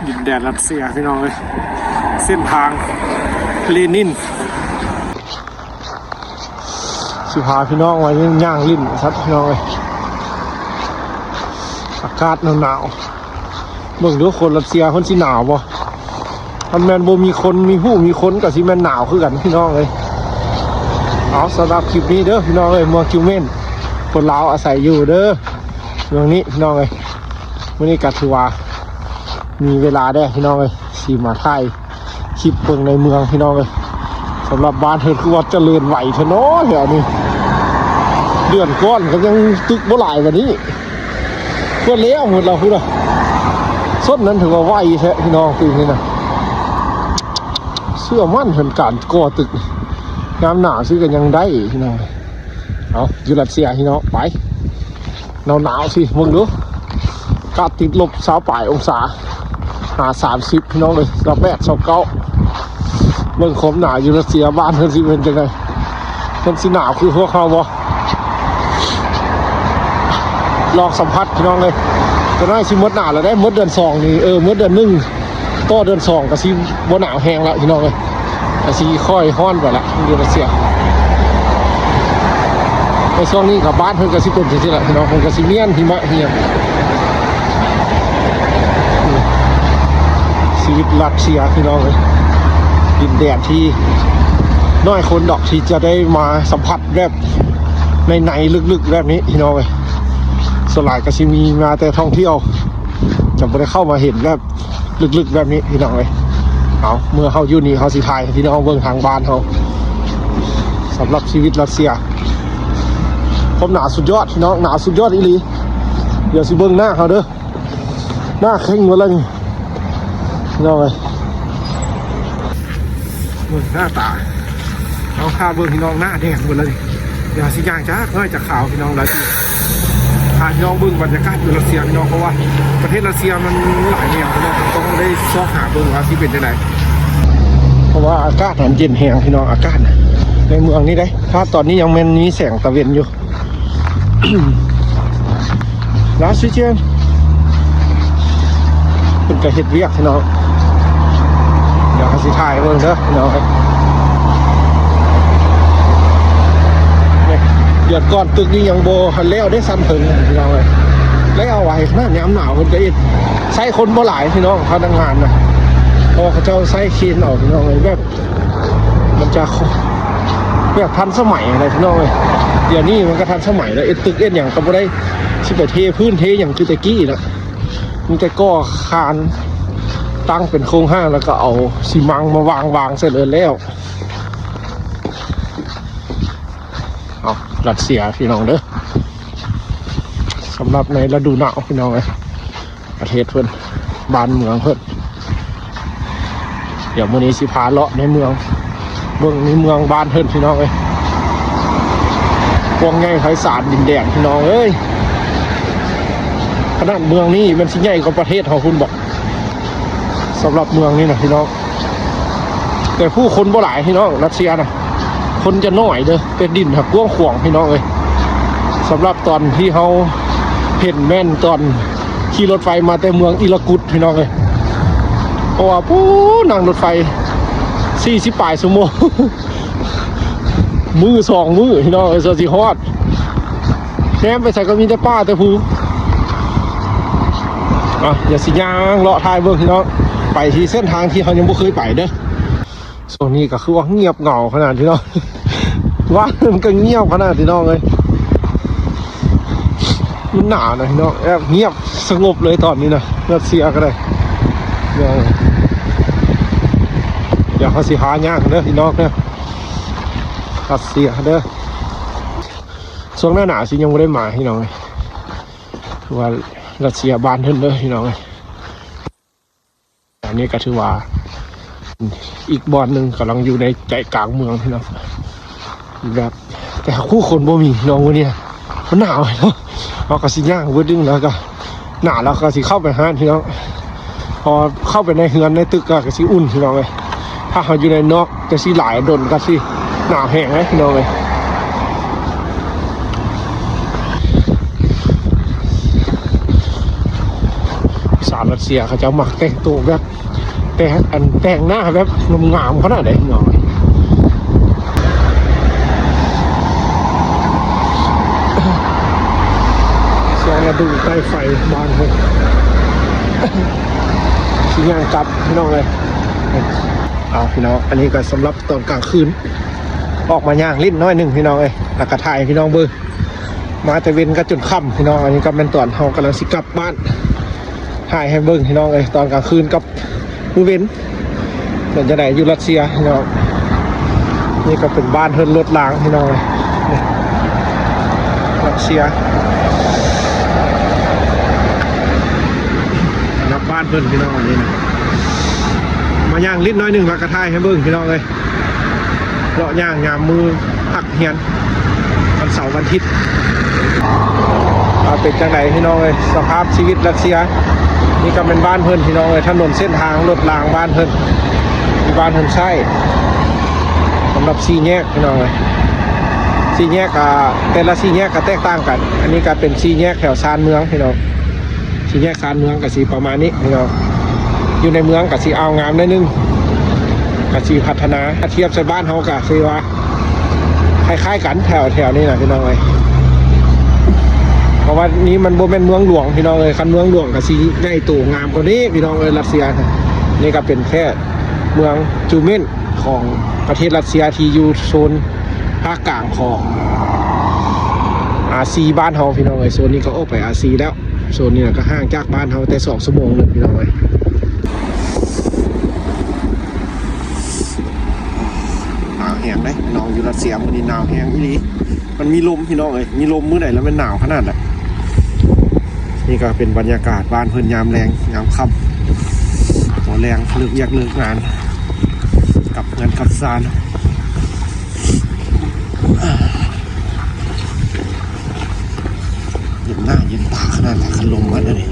ດິນແດນຣັດເຊຍພີ່ນ້ອງເອີຍ ເສັ້ນທາງເລນິນ ຊິພາພີ່ນ້ອງມາຍ່າງຫຼິ້ນສັດພີ່ນ້ອງເອີຍ ອາກາດໜາວໆ ເບິ່ງດູຄົນຣັດເຊຍເພິ່ນຊິໜາວບໍ່? ຄັນແມ່ນບໍ່ມີຄົນ ມີຫູມີຄົນກໍຊິແມ່ນໜາວຄືກັນພີ່ນ້ອງເອີຍ. ເອົາ ສຳລັບຄລິບນີ້ເດີພີ່ນ້ອງເອີຍ ເມືອງກິວເມັນ ຄົນລາວອາໄສຢູ່ເດີ ເມືອງນີ້ພີ່ນ້ອງເອີຍ. ມື້ນີ້ກໍຖືວ່າມີເວລາແດ່ພີ່ນ້ອງເອີຍ ຊິມາຖ່າຍຄລິບເບິ່ງໃນເມືອງພີ່ນ້ອງເອີຍ. ສຳລັບບ້ານເພິ່ນຄືວ່າຈະເລີນໄວແທ້ເນາະແຖວນີ້ ເດືອນກ່ອນກໍຍັງຕຶກບໍ່ຫຼາຍປານນີ້ ເພິ່ນແລ້ວໝົດແລ້ວພຸ້ນນະ. ຊົນນັ້ນຖືວ່າໄວແທ້ພີ່ນ້ອງ ປີນີ້ນະ ເຊື່ອໝັ້ນເຖິງການກໍ່ຕຶກ ຍາມໜາວຊິກໍຍັງໄດ້ພີ່ນ້ອງ. ເອົາ ຢູ່ຣັດເຊຍພີ່ນ້ອງ ໄປ ໜາວໆ ຊິເບິ່ງດູ ອາກາດຕິດລົບຊາວປາຍອົງສາ ຫາສາມສິບພີ່ນ້ອງເອີຍ ຊາວແປດ ຊາວເກົ້າ ເບິ່ງຄວາມໜາວຢູ່ຣັດເຊຍ ບ້ານເພິ່ນຊິເປັນຈັ່ງໃດ? ເພິ່ນຊິໜາວຄືພວກເຮົາບໍ່? ລອງສຳຜັດພີ່ນ້ອງເອີຍ. ຈັກໜ້ອຍຊິໝົດໜາວແລ້ວເດ້ ໝົດເດືອນສອງນີ້ ເອີ ໝົດເດືອນໜຶ່ງ ຕໍ່ເດືອນສອງກໍຊິບໍ່ໜາວແຮງແລ້ວພີ່ນ້ອງເອີຍ ກໍຊິຄ່ອຍຮ້ອນໄປລະຢູ່ຣັດເຊຍ. ໃນຊ່ວງນີ້ກໍບ້ານເພິ່ນກໍຊິເປັນຈັ່ງຊີ້ລະພີ່ນ້ອງ ເພິ່ນກໍຊິມ້ຽນຫິມະຮຽງ. ຊີວິດຣັດເຊຍພີ່ນ້ອງເອີຍ ດິນແດນທີ່ນ້ອຍຄົນດອກທີ່ຈະໄດ້ມາສຳຜັດແບບໃນໆ ລຶກໆ ແບບນີ້ພີ່ນ້ອງເອີຍ. ສ່ວນຫຼາຍກໍຊິມີມາແຕ່ທ່ອງທ່ຽວ ຈະບໍ່ໄດ້ເຂົ້າມາເຫັນແບບ ລຶກໆ ແບບນີ້ພີ່ນ້ອງເອີຍ. ເອົາ ເມື່ອເຮົາຢູ່ນີ້ ເຮົາຊິຖ່າຍໃຫ້ພີ່ນ້ອງເບິ່ງທາງບ້ານເຮົາ. ສຳລັບຊີວິດຣັດເຊຍ ຄວາມໜາວສຸດຍອດພີ່ນ້ອງ ໜາວສຸດຍອດອີ່ຫຼີ. ດຽວຊິເບິ່ງໜ້າເຮົາເດີ ໜ້າເຄັ່ງໝົດແລ້ວນີ້ ພີ່ນ້ອງເອີຍ. ເບິ່ງໜ້າຕາ ເອົາ ພາເບິ່ງພີ່ນ້ອງ ໜ້າແດງເບິດແລ້ວນີ້. ດຽວຊິຍ່າງຈັກໜ້ອຍຈະຂາວພີ່ນ້ອງ ແລ້ວຊິພາພີ່ນ້ອງເບິ່ງບັນຍາກາດຢູ່ຣັດເຊຍພີ່ນ້ອງ ເພາະວ່າປະເທດຣັດເຊຍມັນຫຼາຍແນວພີ່ນ້ອງ ຕ້ອງໄດ້ຊອກຫາເບິ່ງວ່າຊິເປັນຈັ່ງໃດ ເພາະວ່າອາກາດຫັ້ນເຢັນແຮງພີ່ນ້ອງ ອາກາດໃນເມືອງນີ້ເດ້. ຖ້າຕອນນີ້ຍັງແມ່ນມີແສງຕາເວັນຢູ່. ລາວຊິເຈນ ເພິ່ນກໍເຮັດວຽກພີ່ນ້ອງ. ດຽວເຮົາຊິຖ່າຍເບິ່ງເດີພີ່ນ້ອງ. ເດືອນກ່ອນຕຶກນີ້ຍັງບໍ່ທັນແລ້ວເດ້ ຊັ້ນເທິງພີ່ນ້ອງເອີຍ. ແລ້ວໄວຂະໜາດ ຍາມໜາວເພິ່ນກໍເຮັດ ໃຊ້ຄົນບໍ່ຫຼາຍພີ່ນ້ອງ ພະນັກງານນະ ເພາະວ່າເຂົາເຈົ້າໃຊ້ເຄນເອົາພີ່ນ້ອງເອີຍ. ແບບ ມັນຈະ ແບບທັນສະໄໝນະພີ່ນ້ອງເອີຍ. ດຽວນີ້ມັນກໍທັນສະໄໝແລ້ວ ເຮັດຕຶກເຮັດຫຍັງກໍບໍ່ໄດ້ຊິໄປເທພື້ນເທຫຍັງຄືແຕ່ກີ້ລະ ມີແຕ່ກໍ່ຄານ ຕັ້ງເປັນໂຄງຮ່າງ ແລ້ວກໍເອົາຊີມັງມາວາງ ວາງໃສ່ເລີຍແລ້ວ. ເອົາ ຣັດເຊຍພີ່ນ້ອງເດີ ສຳລັບໃນລະດູໜາວພີ່ນ້ອງເອີຍ. ປະເທດເພິ່ນ ບ້ານເມືອງເພິ່ນ. ດຽວມື້ນີ້ຊິພາເລາະໃນເມືອງ ເບິ່ງໃນເມືອງບ້ານເພິ່ນພີ່ນ້ອງເອີຍ. ກວ້າງໃຫຍ່ໄພສານດິນແດນພີ່ນ້ອງເອີຍ. ຂະໜາດເມືອງນີ້ມັນຊິໃຫຍ່ກວ່າປະເທດເຮົາພຸ້ນບໍ ສຳລັບເມືອງນີ້ນະພີ່ນ້ອງ. ແຕ່ຜູ້ຄົນບໍ່ຫຼາຍພີ່ນ້ອງ ຣັດເຊຍນະ ຄົນຈະໜ້ອຍເດີ ແຕ່ດິນຫັ້ນກວ້າງຂວາງພີ່ນ້ອງເອີຍ. ສຳລັບຕອນທີ່ເຮົາເຫັນແມ່ນຕອນຂີ່ລົດໄຟມາແຕ່ເມືອງອິລະກຸດພີ່ນ້ອງເອີຍ. ເພາະວ່າ ປູ ນັ່ງລົດໄຟສີ່ສິບປາຍຊົ່ວໂມງ ມື້ສອງມື້ພີ່ນ້ອງເອີຍ ກວ່າຊິຮອດ. ແນມໄປໃສກໍມີແຕ່ປ່າແຕ່ພູ. ອ່ະ ດຽວຊິຍ່າງເລາະຖ່າຍເບິ່ງພີ່ນ້ອງ ໄປທີ່ເສັ້ນທາງທີ່ເຮົາຍັງບໍ່ເຄີຍໄປເດີ. ຊ່ວງນີ້ກໍຄືວ່າງຽບເຫງົາຂະໜາດພີ່ນ້ອງ ບ້ານມັນກໍງຽບຂະໜາດພີ່ນ້ອງເອີຍ. ມັນໜາວນະພີ່ນ້ອງ ແບບງຽບສະຫງົບເລີຍຕອນນີ້ນະ ຣັດເຊຍກໍໄດ້. ດຽວ ດຽວເຮົາຊິຫາຍ່າງເດີພີ່ນ້ອງເດີ ຣັດເຊຍເດີ. ຊ່ວງໜ້າໜາວຊິຍັງບໍ່ໄດ້ມາພີ່ນ້ອງເອີຍ ຄືວ່າຣັດເຊຍບ້ານເພິ່ນເດີພີ່ນ້ອງເອີຍ. ອັນນີ້ກໍຖືວ່າອີກບ່ອນໜຶ່ງ ກຳລັງຢູ່ໃນໃຈກາງເມືອງພີ່ນ້ອງ ແບບ ແຕ່ຜູ້ຄົນບໍ່ມີພີ່ນ້ອງ ມື້ນີ້ນະ ມັນໜາວເນາະ. ເຮົາກໍຊິຍ່າງເບິດໜຶ່ງ ແລ້ວກໍໜາວ ແລ້ວກໍຊິເຂົ້າໄປຮ້ານພີ່ນ້ອງ ເພາະເຂົ້າໄປໃນເຮືອນໃນຕຶກກໍ ກໍຊິອຸ່ນພີ່ນ້ອງເອີຍ. ຖ້າເຮົາຢູ່ໃນນອກ ຈະຊິຫຼາຍດົນກໍຊິໜາວແຮງເດ້ພີ່ນ້ອງເອີຍ. ສາ ລັດເຊຍເຂົາເຈົ້າມັກແຕ່ງໂຕແບບ ແຕ່ງ ອັນ ແຕ່ງໜ້າແບບງາມໆຂະໜາດໃດເນາະ. ຊ່ວງລະດູໃຕ້ໄຟບ້ານເພິ່ນ ຊິຍ່າງກັບພີ່ນ້ອງເອີຍ. ເອົາ ພີ່ນ້ອງ ອັນນີ້ກໍສຳລັບຕອນກາງຄືນ ອອກມາຍ່າງຫຼິ້ນໜ້ອຍໜຶ່ງພີ່ນ້ອງເອີຍ ແລ້ວກໍຖ່າຍໃຫ້ພີ່ນ້ອງເບິ່ງ. ມາແຕ່ເວັນກໍຈົນຄ່ຳພີ່ນ້ອງ. ອັນນີ້ກໍແມ່ນຕອນເຮົາກຳລັງຊິກັບບ້ານ ຖ່າຍໃຫ້ເບິ່ງພີ່ນ້ອງເອີຍ ຕອນກາງຄືນກັບມື້ເວັນ ເປັນຈັ່ງໃດຢູ່ຣັດເຊຍພີ່ນ້ອງ. ນີ້ກໍເປັນບ້ານເຮືອນລົດລາງພີ່ນ້ອງເອີຍ ນີ້ຣັດເຊຍ ນັບບ້ານເພິ່ນພີ່ນ້ອງ. ອັນນີ້ນະ ມາຍ່າງຫຼິ້ນໜ້ອຍໜຶ່ງ ແລ້ວກໍຖ່າຍໃຫ້ເບິ່ງພີ່ນ້ອງເອີຍ. ເລາະຍ່າງຍາມມື້ພັກຮຽນ ວັນເສົາວັນອາທິດ ວ່າເປັນຈັ່ງໃດພີ່ນ້ອງເອີຍ ສະພາບຊີວິດຣັດເຊຍ. ນີ້ກໍແມ່ນບ້ານເພິ່ນພີ່ນ້ອງເອີຍ ຖະໜົນເສັ້ນທາງລົດລາງບ້ານເພິ່ນ ທີ່ບ້ານເຮືອນໃຊ້ ສຳລັບສີ່ແຍກພີ່ນ້ອງເອີຍ. ສີ່ແຍກ ອ່າ ແຕ່ລະສີ່ແຍກກໍແຕກຕ່າງກັນ. ອັນນີ້ກໍເປັນສີ່ແຍກແຖວຊານເມືອງພີ່ນ້ອງ. ສີ່ແຍກຊານເມືອງກໍຊິປະມານນີ້ພີ່ນ້ອງ. ຢູ່ໃນເມືອງກໍຊິອາວງາມໜ້ອຍໜຶ່ງ ກໍຊິພັດທະນາ. ທຽບໃສ່ບ້ານເຮົາກໍຄືວ່າຄ້າຍໆກັນ ແຖວ ແຖວນີ້ນະພີ່ນ້ອງເອີຍ. ເພາະວ່ານີ້ມັນບໍ່ແມ່ນເມືອງຫຼວງພີ່ນ້ອງເອີຍ. ຄັນເມືອງຫຼວງກໍຊິໃຫຍ່ໂຕງາມກວ່ານີ້ພີ່ນ້ອງເອີຍ ຣັດເຊຍ. ນີ້ກໍເປັນແຄ່ເມືອງຈູເມັນຂອງປະເທດຣັດເຊຍ ທີ່ຢູ່ໂຊນພາກກາງຂອງອາຊີບ້ານເຮົາພີ່ນ້ອງເອີຍ. ໂຊນນີ້ກໍອອກໄປອາຊີແລ້ວ. ໂຊນນີ້ນະ ກໍຫ່າງຈາກບ້ານເຮົາແຕ່ສອງຊົ່ວໂມງໜຶ່ງພີ່ນ້ອງເອີຍ. ໜາວແຮງເດ້ພີ່ນ້ອງ ຢູ່ຣັດເຊຍມື້ນີ້ໜາວແຮງອີ່ຫຼີ. ມັນມີລົມພີ່ນ້ອງເອີຍ ມີລົມມື້ໃດແລ້ວແມ່ນໜາວຂະໜາດໃດ. ນີ້ກໍເປັນບັນຍາກາດບ້ານເພິ່ນຍາມແລງຍາມຄ່ຳ ຕອນແລງເລີກວຽກເລີກງານ ກັບເຮືອນກັບຊານ. ເຢັນໜ້າເຢັນຕາຂະໜາດໃດ ຄັນລົມມາແນວນີ້.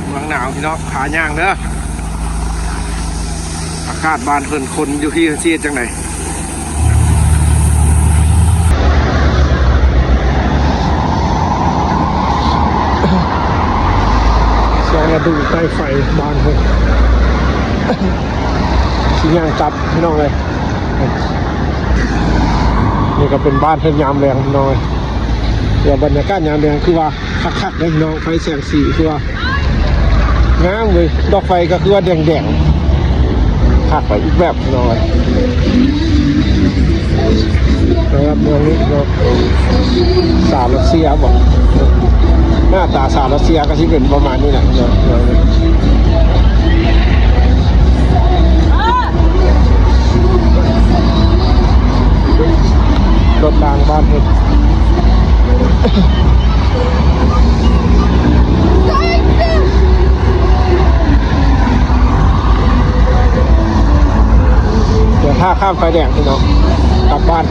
ເມືອງໜາວພີ່ນ້ອງ ຂາຍ່າງເດີ. ອາກາດບ້ານເພິ່ນ ຄົນຢູ່ພີ້ເພິ່ນຊິເຮັດຈັ່ງໃດ? ຊ່ວງລະດູໃຕ້ໄຟບ້ານເພິ່ນ ຊິຍ່າງກັບພີ່ນ້ອງເອີຍ. ນີ້ກໍເປັນບ້ານເຮືອນຍາມແລງພີ່ນ້ອງເອີຍ. ແລ້ວບັນຍາກາດຍາມແລງຄືວ່າຄັກໆເດ້ພີ່ນ້ອງ ໄຟແສງສີຄືວ່າງາມເວີຍ. ດອກໄຟກໍຄືວ່າແດງໆ ຄັກໄປອີກແບບພີ່ນ້ອງເອີຍ. ແລ້ວເມືອງນີ້ເນາະ ຊາວຣັດເຊຍບໍ ໜ້າຕາຊາວຣັດເຊຍກໍຊິເປັນປະມານນີ້ແຫຼະເນາະ. ລົດລາງບ້ານເພິ່ນ ດຽວຖ້າຂ້າມໄຟແດງພີ່ນ້ອງ ກັບບ້ານ.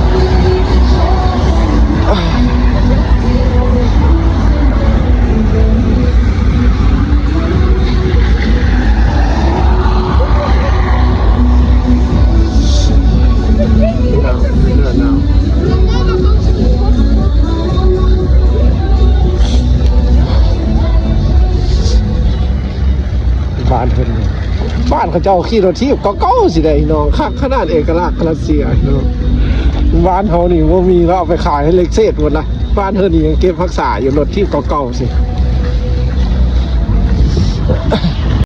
ບ້ານເພິ່ນ ບ້ານເຂົາເຈົ້າຂີ່ລົດຖີບເກົ່າໆຊິໄດ໋ພີ່ນ້ອງ. ຄັກຂະໜາດ ເອກະລັກຣັດເຊຍເນາະ. ບ້ານເຮົານີ້ບໍ່ມີແລ້ວ ເອົາໄປຂາຍໃຫ້ເລກເສດໝົດລະ. ບ້ານເຮົານີ້ຍັງເກັບຮັກສາຢູ່ ລົດຖີບເກົ່າໆຊິ.